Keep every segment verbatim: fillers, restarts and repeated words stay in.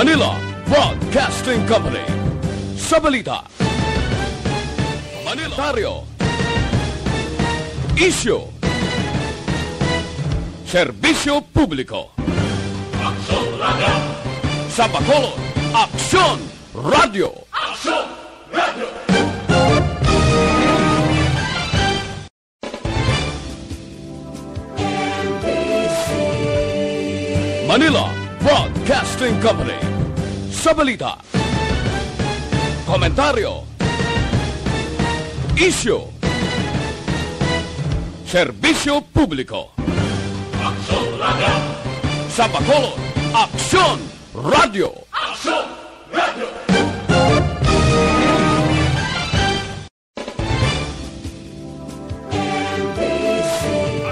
Manila Broadcasting Company. Sa balita, Manila. Komentaryo. Isyu. Serbisyo publiko. Aksyon Radyo. Sa Bacolod, Aksyon Radyo. Aksyon Radyo. Manila Broadcasting Company. Sa balita, komentaryo, isyu, serbisyo publiko. Aksyon Radyo. Sa Bacolod, Aksyon Radyo. Aksyon Radyo.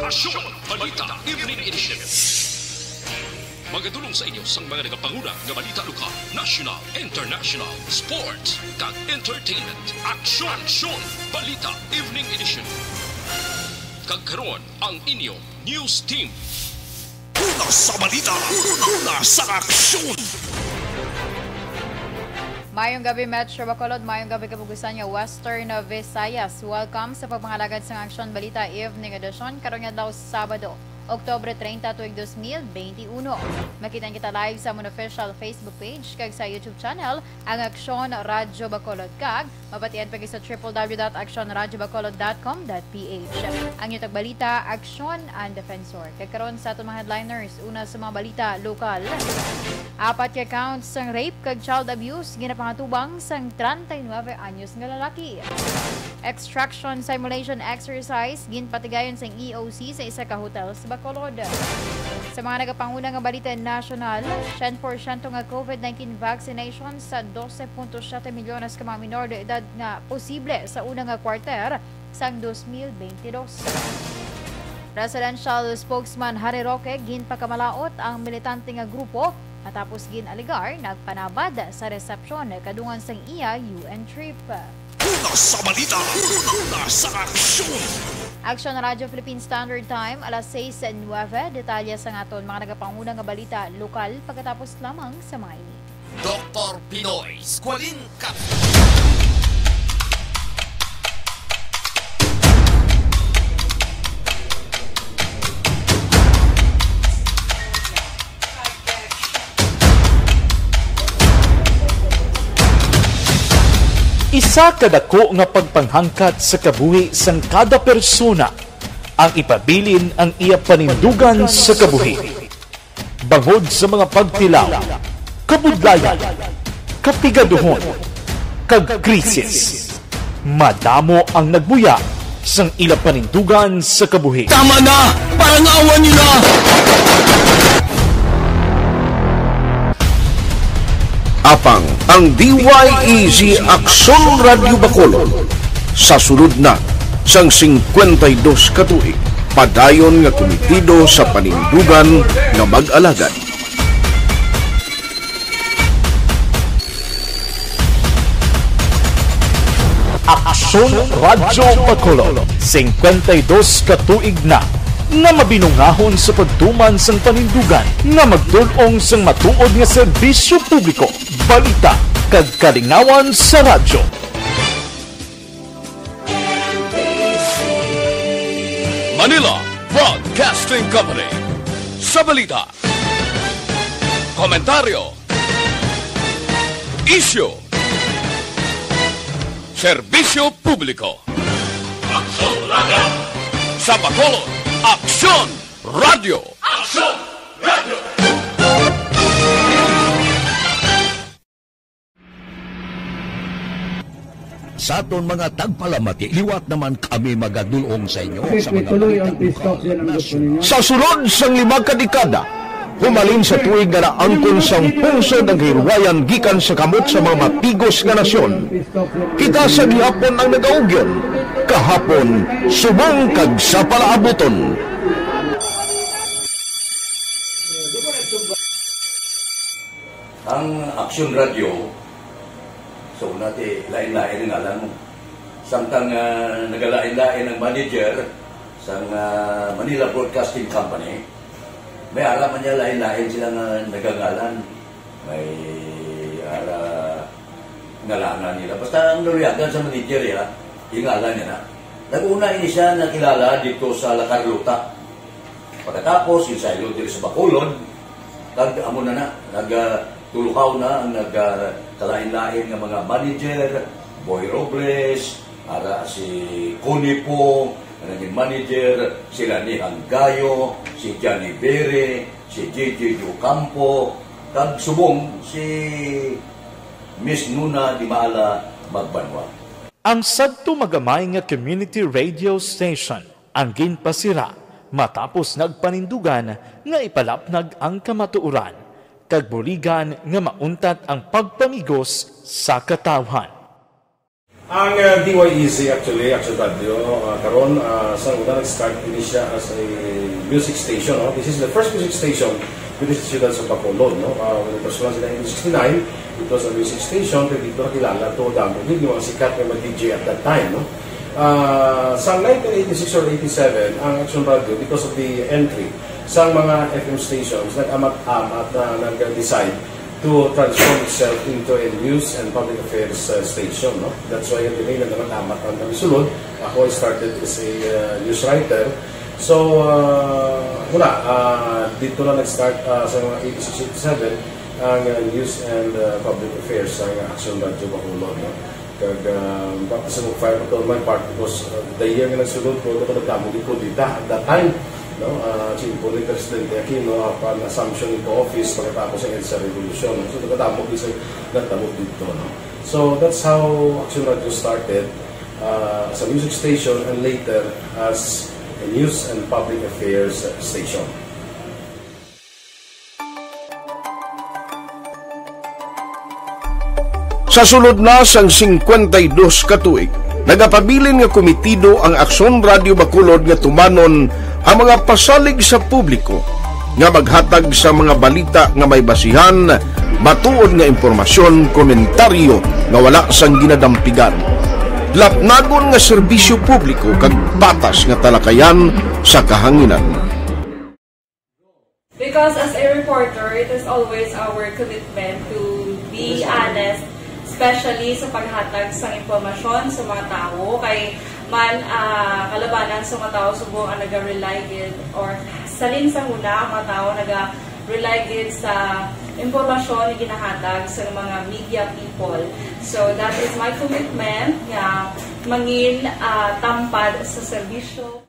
Aksyon Balita Evening Edition. Magadulong sa inyo sang mga nagapanguna nga balita lokal, national, international, sports, kag entertainment. Aksyon, Aksyon Balita Evening Edition. Kag karon ang inyo news team. Una sa balita, una sa aksyon. Mayong gabi, Metro Bacolod. Mayong gabi, kapugusan nga Western Visayas. Welcome sa pagpangalagad sang Aksyon Balita Evening Edition karong adlaw, Sabado, Oktubre treinta, tuig dos mil benti uno. Makita kita live sa amon official Facebook page kag sa YouTube channel, ang Aksyon Radyo Bacolod, kag mabatian pa gid sa triple W dot aksyon radyo bacolod dot com dot P H. Ang inyong tagbalita, Aksyon and Defensor. Kag karon sa aton mga headliners, una sa mga balita lokal. Apat ka counts sang rape kag child abuse ginapangatubang sang treinta y nueve anyos nga lalaki. Extraction simulation exercise ginpatigayon sang E O C sa isa ka hotel sa Bacolod. Sa mga nagapanguna nga balita nasyonal, siyam porsyento nga COVID nineteen vaccination sa dose punto siyete milyones ka mga minor de edad nga posible sa una nga kwarter sang dos mil benti dos. Presidential spokesman Harry Roque ginpakamalaot ang militante nga grupo matapos gin-alegar nagpanabad sa resepsyon kadungan sang iya U N trip. Una sa balita, una sa aksyon. Aksyon Radyo Philippine Standard Time, alas sais nuebe. Detalye sang aton mga nagapanguna nga balita lokal pagkatapos lamang sa mga ini. Doktor Pinoy Squalene Capsule. Isa ka dako nga pagpanghangkat sa kabuhi sang kada persona ang ipabilin ang iya panindugan sa kabuhi. Bangod sa mga pagtilaw, kabudlayan, kapigaduhon, kag krisis, madamo ang nagbuya sang ila panindugan sa kabuhi. Tama na! Parang awan niyo na! Apang ang D Y E G Aksyon Radyo Bacolod, sa sulod na sang singkwenta y dos ka tuig, padayon nga kumitido sa panindugan nga mag-alagad. Aksyon Radyo Bacolod, singkwenta y dos ka tuig na nga mabinungahon sa pagtuman sang panindugan nga magdul-ong sang matuod nga serbisyo publiko, balita, kag kalingawan sa radyo. Manila Broadcasting Company. Sa balita, komentaryo, isyu, serbisyo publiko. Aksyon Radyo. Sa Bacolod, Aksyon Radyo. Aksyon Radyo. Sa aton mga tagpalamati, liwat naman kami magadul-ong sa inyo sa mga balita lokal, nasyonal. Sa sulod sang lima ka dekada, humalin sa tuig nga naangkon sang pungsod ang hirwayan gikan sa kamot sa mga matigos nga nasyon, kita sa gihapon ang nagaugyon, kahapon subong kag sa palaabuton. Ang Aksyon Radyo, sa una ti lain-lain ang ngalan mo. Samtang, ah, nagalain-lain ang manager sang, ah, Manila Broadcasting Company, may ara man niya lain-lain sila nga nagangalan. May ara ngalangan nila. Basta ang naluyagan sa manager, ya, yung ngalan niya na. Nag-una ini siya nakilala dito sa La Carlota. Pagkatapos, yung sa ilo diri sa Bacolod, kag amo na na, nagtulukaw na ang nagkalain-lain nga mga manager, Boy Robles, ara si Connie Pong, ang naging manager, sila ni Hanggayo, si Johnny Bere, si J J Ocampo, kag subong si Miss Nuna Dimala Magbanwa. Ang sadto magamay nga community radio station ang ginpasira matapos nagpanindugan nga ipalapnag ang kamatuoran kag buligan nga mauntat ang pagpamigos sa katawhan. Ang, uh, D Y E Z actually, Action Radio, uh, karon, uh, sa una nag-start ini siya as a music station, no? This is the first music station with this siyudad sa Bacolod, no? Uh, when it was launched in nineteen sixty-nine, it was a music station, pero dito nakilala to, damo gid yung mga sikat nga mga D J at that time, no? Uh, sa nineteen eighty-six or eighty-seven, ang Action Radio, because of the entry sa mga F M stations, nag-amat-amat na nag-decide to transform itself into a news and public affairs, uh, station, no? That's why yung delay na naman amat ang kami sulod. Ako, I started as a, uh, news writer. So, uh, wala, uh, dito na nag-start, uh, sa mga eighty-six, eighty-seven, ang, uh, news and, uh, public affairs sa Action Radio Bacolod, no? Kag, ah, baptism of fire pa to on my part because, ah, the year nga nagsulod ko, ako nagdamo gid ko dita at that time, no? Ah, simple ni Presidente Aquino, apan Assumption into office pagkatapos sa EDSA Revolution. So, nagdamo gid sa nagdamo dito, no? So, that's how Action Radio started, ah, as a music station and later as a news and public affairs station. Sa sulod na sang singkwenta y dos ka tuig, nagapabilin nga komitido ang Aksyon Radio Bacolod nga tumanon ang mga pasalig sa publiko nga maghatag sa mga balita nga may basihan, matuod nga impormasyon, komentaryo nga wala sang ginadampigan, lapnagon nga serbisyo publiko kag patas nga talakayan sa kahanginan. Because as a reporter, it is always our commitment to be honest, especially sa paghatag sa impormasyon sa mga tawo. Kay man, ah, kalabanan sa mga tawo subong ang naga-rely gid or salin sa huna ang mga tawo naga-rely gid sa impormasyon nga ginahatag sa mga media people. So that is my commitment nga mangin, ah, tampad sa serbisyo.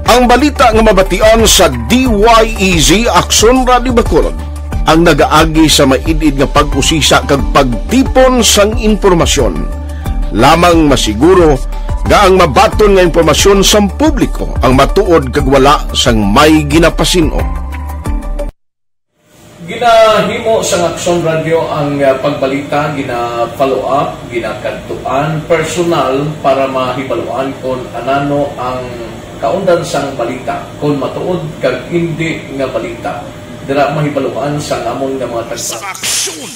Ang balita nga mabatian sa D Y E Z Aksyon Radio Bacolod ang nagaagi sa maid-id nga pag-usisa kag pagtipon sang impormasyon. Lamang masiguro nga ang mabaton nga impormasyon sang publiko ang matuod kag wala sang may ginapasin-o. Ginahimo sang Aksyon Radio ang, ah, pagbalita, gina-follow up, ginakadtuan personal para mahibaluan kon anano ang kaundan sang balita, kon matuod kag indi nga balita. Dira mahibaluan sang amon nga mga tagsa- Sa aksyon!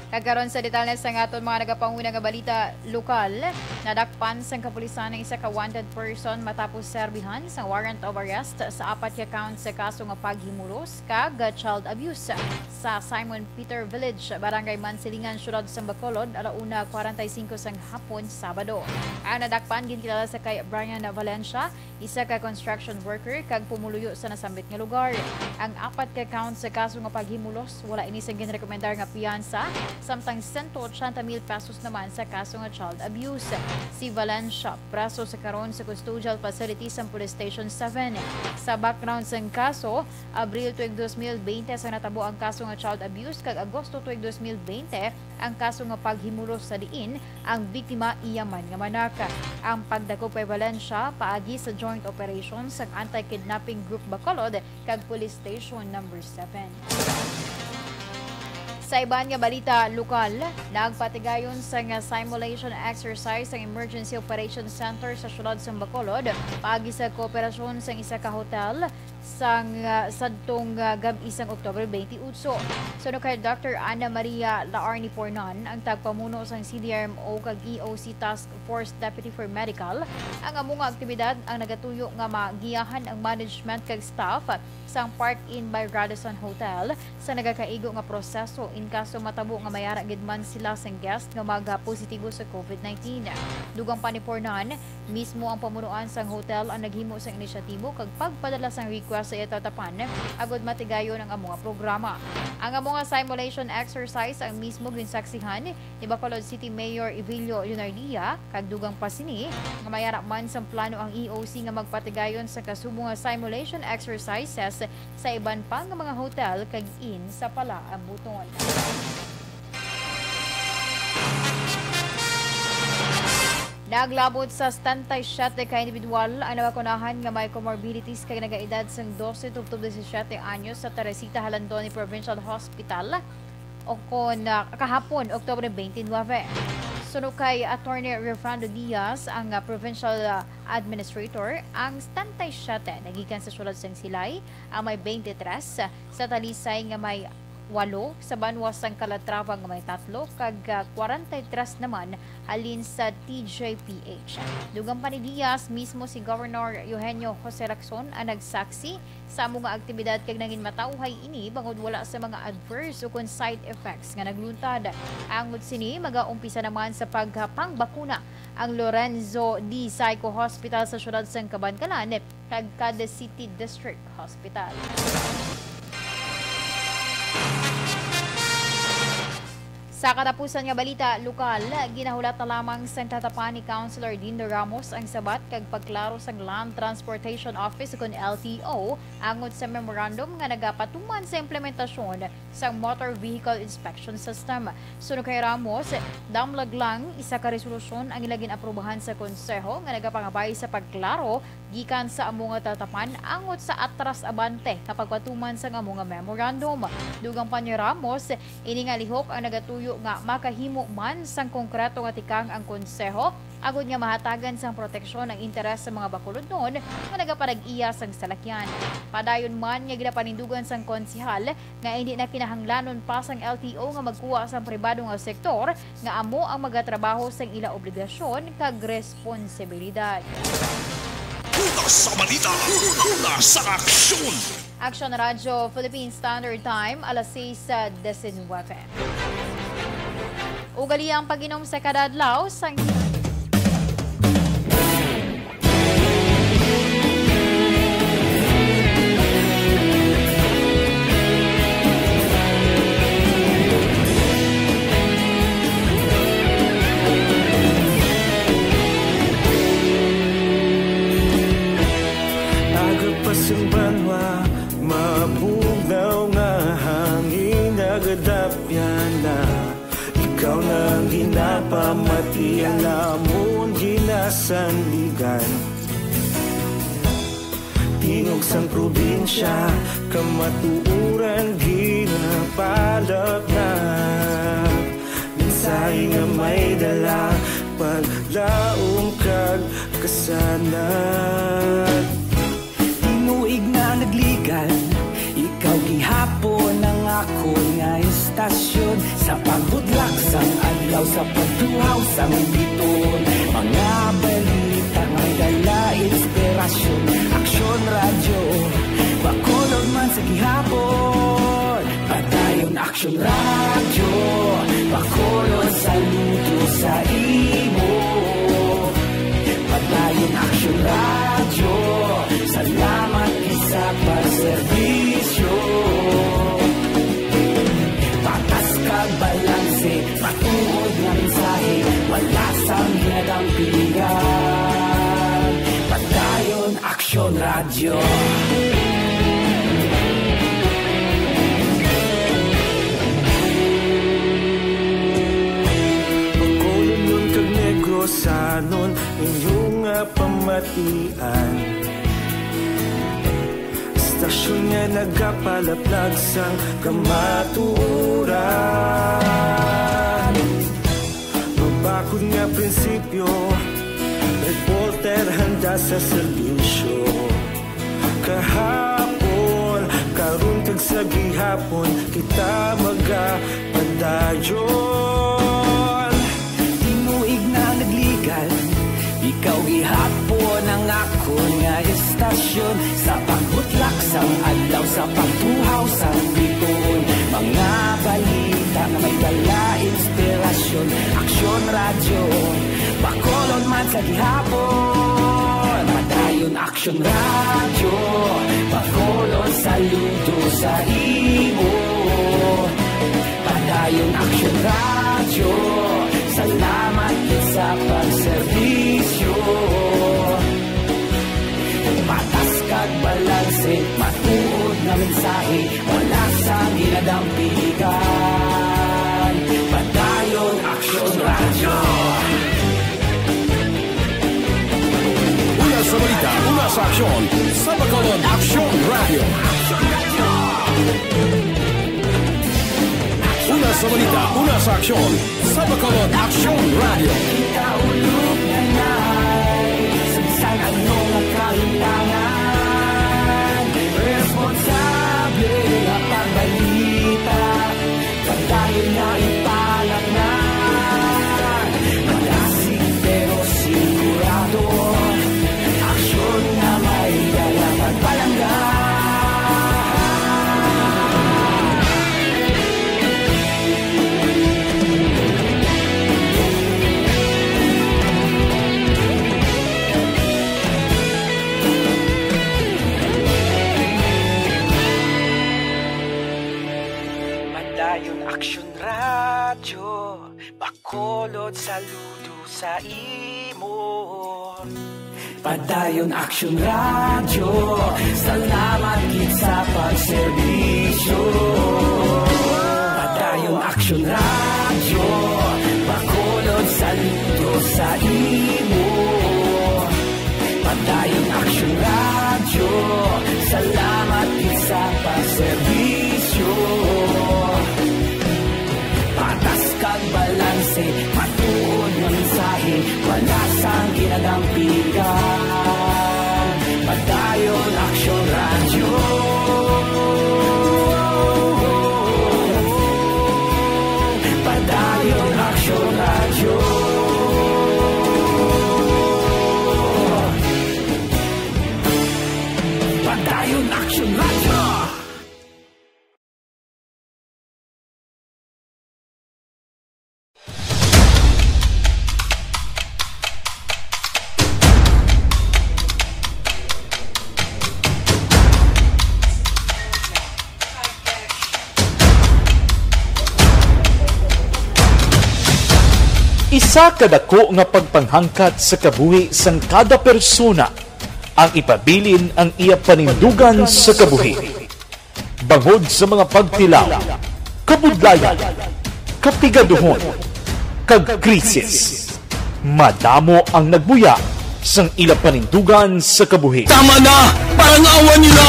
Kag karon sa detalye sang aton mga nagapanguna nga balita lokal, nadakpan sang kapulisan ang isa ka wanted person matapos serbihan sang warrant of arrest sa apat ka count sa kaso nga paghimulos kag child abuse sa Simon Peter Village, Barangay Mansilingan, Siyudad sang Bacolod, ala una kwarenta y singko sang hapon, Sabado. Ang nadakpan ginkilala sa kay Brian Valencia, isa ka construction worker kag pumuluyo sa nasambit nga lugar. Ang apat ka count sa kaso nga paghimulos, wala ini sang ginrekomendar nga piyansa, samtang sento ochenta mil pesos naman sa kaso nga child abuse. Si Valencia, preso sa karon sa custodial facility sang Police Station seven. Sa background sang kaso, Abril tuig dos mil bente sang natabo ang kaso nga child abuse, kag Agosto tuig dos mil bente ang kaso nga paghimulos, sa diin ang biktima iya man nga manak. Ang pagdakop kay Valencia paagi sa joint operation sang Anti-Kidnapping Group Bacolod kag Police Station Number Seven. Sa iban nga balita lokal, nagpatigayon sang simulation exercise ang Emergency Operations Center sa siyudad sang Bacolod paagi sa kooperasyon sang isa ka hotel sang, ah, sadtong, ah, gab-i sang October twenty-eight. Suno kay Doctor Ana Maria Laarni Pornan, ang tagpamuno sang C D R M O kag E O C Task Force Deputy for Medical, ang amo nga aktibidad ang nagatuyo nga magiyahan ang management kag staff sang Park Inn by Radisson Hotel sa nagakaigo nga proseso in kaso matabo nga may ara gid man sila sang guest nga magpositibo sa COVID nineteen. Dugang pa ni Pornan, mismo ang pamunuan sang hotel ang naghimo sang inisyatibo kag pagpadala sang request sa iya tatapan agud matigayon ang amo nga programa. Ang amo nga simulation exercise ang mismo ginsaksihan ni Bacolod City Mayor Evilio Leonardia, kag dugang pa sini nga may ara man sang plano ang E O C nga magpatigayon sa kasubo nga simulation exercises sa iban pa nga mga hotel kag inn sa palaabuton. Naglabot sa setenta y siete ka individual ang nabakunahan nga may comorbidities kag nagaedad sang dose tubtob disisiete anyos sa Teresita Jalandoni Provincial Hospital, o kon, ah, kahapon, Oktubre twenty-nine. Suno kay Attorney Refrando Diaz, ang, ah, Provincial, ah, Administrator, ang setenta y siete nagikan sa siyudad sang Silay, ang may twenty-three sa Talisay nga may walo, sa banwa sang Calatrava nga may tatlo, kag, ah, kwarenta y tres naman halin sa T J P H. Dugang pa ni Diaz, mismo si Governor Eugenio Jose Lacson ang nagsaksi sa amo nga aktibidad kag nangin matawhay ini bangod wala sa mga adverse ukon side effects nga nagluntad. Angod sini, magaumpisa naman sa pagpangbakuna ang Lorenzo D. Saico Hospital sa siyudad sang Kabankalan kag Cadiz City District Hospital. Sa katapusan nga balita lokal, ginahulat na lamang sang tatapan ni Councilor Dindo Ramos ang sabat kag pagklaro sang Land Transportation Office ukon L T O angod sa memorandum nga nagapatuman sa implementasyon sang Motor Vehicle Inspection System. Suno kay Ramos, damlag lang isa ka resolusyon ang ila gin-aprubahan sa Konseho nga nagapangabay sa pagklaro gikan sa amo nga tatapan angod sa atras abante nga pagpatuman sang amo nga memorandum. Dugang pa ni Ramos, ini nga lihok ang nagatuyo nga makahimo man sang konkreto nga tikang ang Konseho agod nga mahatagan sang proteksyon ang interes sa mga Bacolodnon nga nagapanag-iya sang salakyan. Padayon man nga ginapanindugan sang konsehal nga hindi na kinahanglanon pa sang L T O nga magkuha sang pribado nga sektor nga amo ang magatrabaho sang ila obligasyon kag responsibilidad. Una sa balita, una sa aksyon. Aksyon Radyo Philippine Standard Time, alas sais disinwebe. Ugaliya ang pag-inom sa kada adlaw sang Aga pa sang banwa, mabugnaw nga hangin nagadapyan na. Ikaw na ang ginapamati, ang amon ginasandigan. Tingog sang probinsya, kamatuoran ginapalapnag. Mensahe nga may dala, paglaom kag kasanag. Tinuig na nagligan, ikaw gihapon ang akon nga istasyon. Sa pagbudlak sang adlaw, sa pagtuhaw sang biton, mga balita may dala inspirasyon. Aksyon Radyo, Bacolod man sa gihapon. Padayon Aksyon Radyo, Bacolod, saludo sa imo. Padayon Aksyon Radyo, salamat sa pagserbisyo. Patas kag balanse, matuod nga mensahe, wala sang ginadampigan. Padayon Aksyon Radyo. Bacolodnon kag Negrosanon, inyo nga pamatian. Istasyon nga nagapalaplag sang kamatuoran. Mabakod nga prinsipyo, reporter handa sa serbisyo. Kahapon Kag sa gihapon kita magapadayon. Tinuig na nagligan, ikaw gihapon ang akon nga estasyon. Sa pagbutlak sang adlaw, sa pagtuhaw sang bituon, mga balita nga may dala inspirasyon. Aksyon Radyo, Bacolod man sa gihapon. Padayon Aksyon Radyo, Bacolod, saludo sa imo. Padayon Aksyon Radyo, salamat gid sa pagserbisyo. Patas kag balanse, matuod nga mensahe, wala sang ginadampigan. Padayon Aksyon Radyo. Una sa balita, una sa aksyon, sa Bacolod Aksyon Radyo. Una sa balita, una sa aksyon, sa Bacolod Aksyon Radyo. Kita ulog na nay, sa bisan ano nga kahintangan, responsable nga pagbalita. Padayon nga ipalatnan, malasig pero sigurado, aksyon nga may dala pagpalangga. Padayon Aksyon Radyo, Bacolod, saludo sa imo. Padayon Aksyon Radyo, salamat gid sa pagserbisyo. Padayon Aksyon Radyo, Bacolod, saludo sa imo. Padayon Aksyon Radyo, salamat gid sa pagserbisyo. Patas kag balanse, matuod nga mensahe, wala sang ginadampigan. Padayon Aksyon Radyo. Padayon Aksyon Radyo. Padayon Aksyon Radyo. Isa ka dako nga pagpanghangkat sa kabuhi sang kada persona ang ipabilin ang iya panindugan sa kabuhi. Bangod sa mga pagtilaw, kabudlayan, kapigaduhon, kag krisis, madamo ang nagbuya sang ila panindugan sa kabuhi. Tama na! Parangawan nila!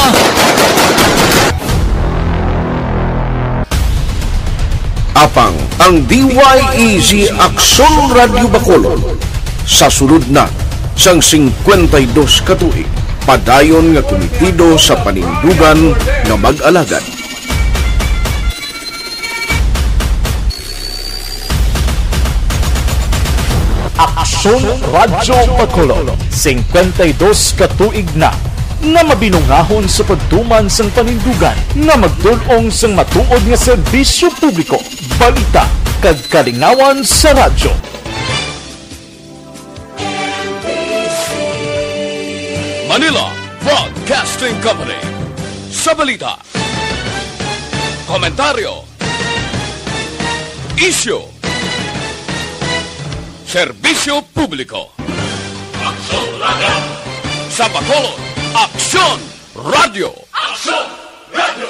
Apang ang D Y E G Aksyon Radyo Bacolod sa sulod na sang singkwenta y dos ka tuig, padayon nga kumitido sa panindugan nga mag-alagad. Aksyon Radyo Bacolod, singkwenta y dos ka tuig na nga mabinungahon sa pagtuman sang panindugan nga magtul-ong sang matuod nga serbisyo publiko, balita, kag kalingawan sa radyo. Manila Broadcasting Company. Sa balita, komentaryo, isyu, serbisyo publiko. Aksyon Radyo. Sa Bacolod, Aksyon Radyo. Aksyon Radyo.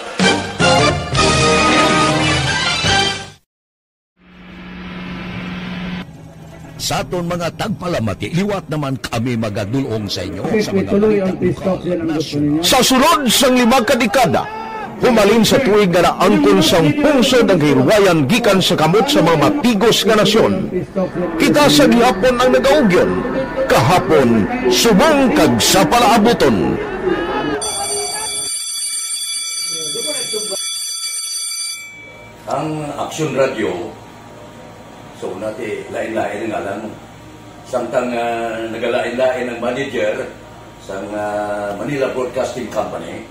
Sa aton mga tagpalamati, liwat naman kami magadul-ong sa inyo sa mga balita lokal, nasyonal. Sa sulod sang lima ka dekada, humalin sa tuig nga naangkon sang pungsod ang kahirwayan gikan sa kamot sa mga matigos nga nasyon, kita sa gihapon ang nagaugyon, kahapon subong kag sa palaabuton. Ang Aksyon Radio, so, nati, lain-lain ang ngalan mo. Samtang, ah, nagalain-lain ang manager sang, ah, Manila Broadcasting Company,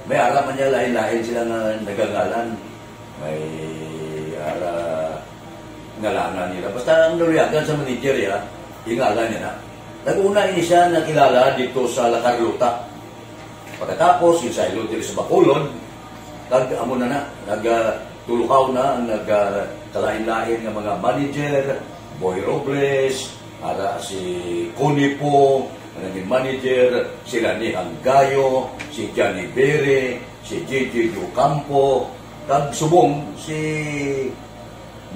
may ara man niya lain-lain sila nga nagangalan. May ara ngalanan nila. Basta ang naluyagan sa manager, ya, ingalan niya na. Nag-una ini siya nakilala dito sa La Carlota. Pagkatapos, ginsaylo diri sa Bacolod, kag amo na na, nag, ah, tuluhaw na ang nag, ah, kalain-lain nga mga manager, Boy Robles, ara si Connie Po, nga naging manager, si Rani Hanggayo, si Johnny Bere, si J J Ocampo, kag subong si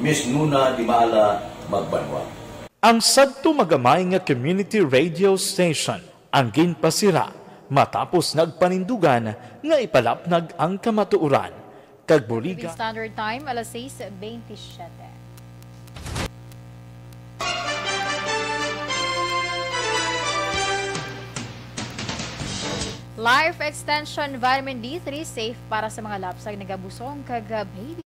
Miss Nuna Dimala Magbanwa. Ang sadto magamay nga community radio station ang ginpasira matapos nagpanindugan nga ipalapnag ang kamatuoran, kag buligan. Philippine Standard Time, alas sais bentisiete. Life Extension Vitamin D three, safe para sa mga lapsag, nagabusong, kag baby.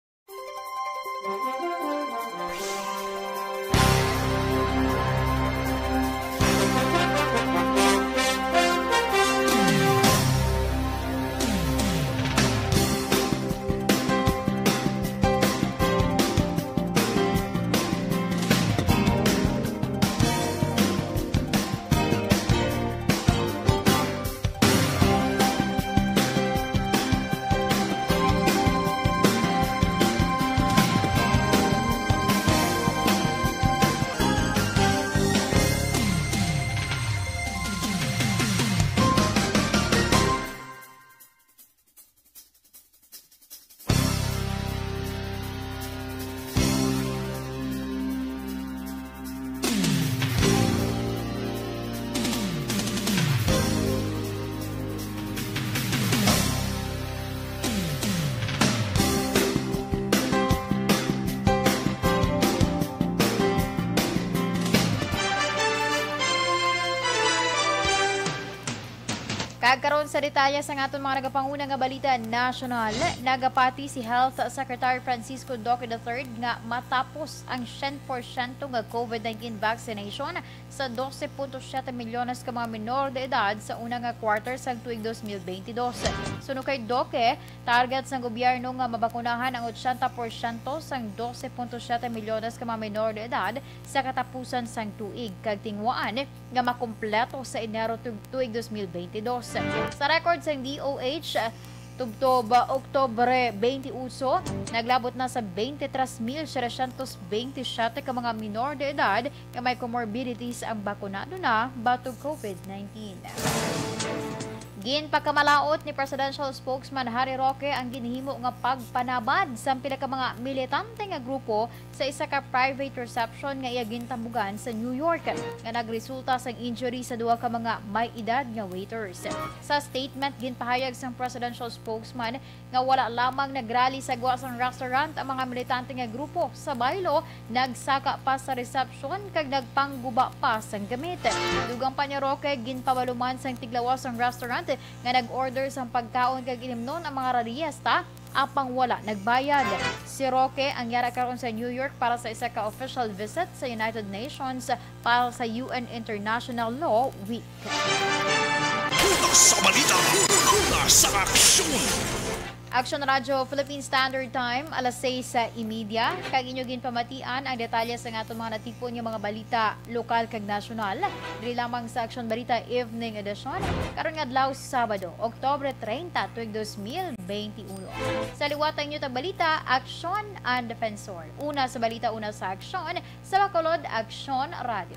Kag karon sa detalye sang aton mga nagapanguna nga balita nasyonal, nagapati si Health Secretary Francisco Duque the third nga matapos ang syen porsyento nga COVID nineteen vaccination sa dose punto siyete milyones ka mga menor de edad sa una nga quarter sang tuig dos mil bentidós. Suno kay Duque, target sang gobyerno nga mabakunahan ang otsenta porsyento sang dose punto siyete milyones ka mga menor de edad sa katapusan sang tuig, kag tinguhaan nga makumpleto sa Enero tu-, tuig dos mil bentidós. Sa record sang D O H, tubtob Oktubre twenty-eight, naglabot na sa twenty-three mil setecientos veintisiete ka mga minor de edad nga may comorbidities ang bakunado na batok COVID nineteen. Ginpakamalaut ni Presidential Spokesman Harry Roque ang ginhimo nga pagpanabad sang pila ka mga militante nga grupo sa isa ka private reception nga iya gintambugan sa New York, nga nagresulta sang injury sa duha ka mga may edad nga waiters. Sa statement, ginpahayag sang presidential spokesman nga wala lamang nagrally sa gwa sang restaurant ang mga militante nga grupo. Sa baylo, nagsaka pa sa reception kag nagpangguba pa sang gamit. Dugang pa ni Roque, ginpabalo man sang tiglawas sang restaurant nga nag-order sang pagkaon kag ilimnon ang mga rallyista, apang wala nagbayad. Si Roque ang yara karon sa New York para sa isa ka official visit sa United Nations para sa U N International Law Week. Una sa balita, una sa aksyon. Aksyon Radyo Philippine Standard Time, alas sais y media. Kag inyo ginpamatian ang detalye sa aton mga natipon nga mga balita lokal kag nasyonal diri lamang sa Aksyon Balita Evening Edition karon nga adlaw, Sabado, Oktubre treinta, tuig dos mil benti uno. Sa liwat ang inyo tagbalita, Aksyon and Defensor. Una sa balita, una sa aksyon, sa Bacolod Aksyon Radio.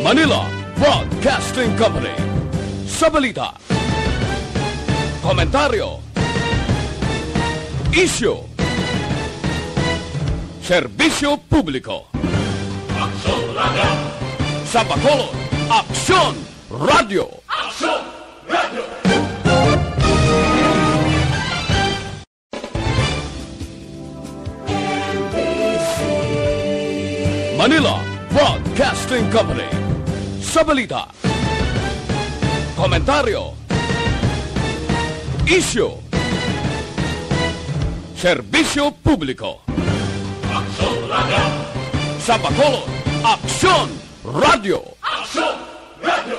Manila Broadcasting Company. Sa balita, komentaryo, isyu, serbisyo publiko. Aksyon Radio. Sa Bacolod, Aksyon Radio. Aksyon Radio. Manila Broadcasting Company. Sa balita, komentaryo, Isyu. Serbisyo publiko. Aksyon Radio. Sa Bacolod, Aksyon Radio. Aksyon Radio.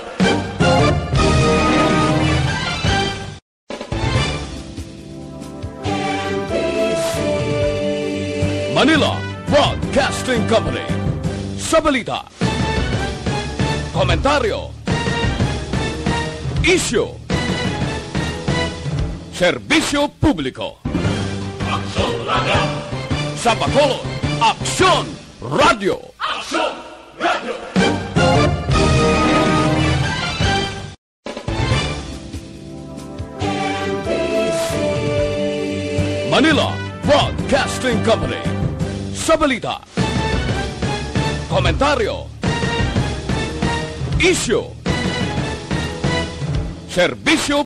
Manila Broadcasting Company. Sa balita, komentaryo, isyu, serbisyo publiko. Aksyon Radio. Sa Bacolod, Aksyon Radio. Aksyon Radio. Manila Broadcasting Company. Sa balita, komentaryo, isyu, serbisyo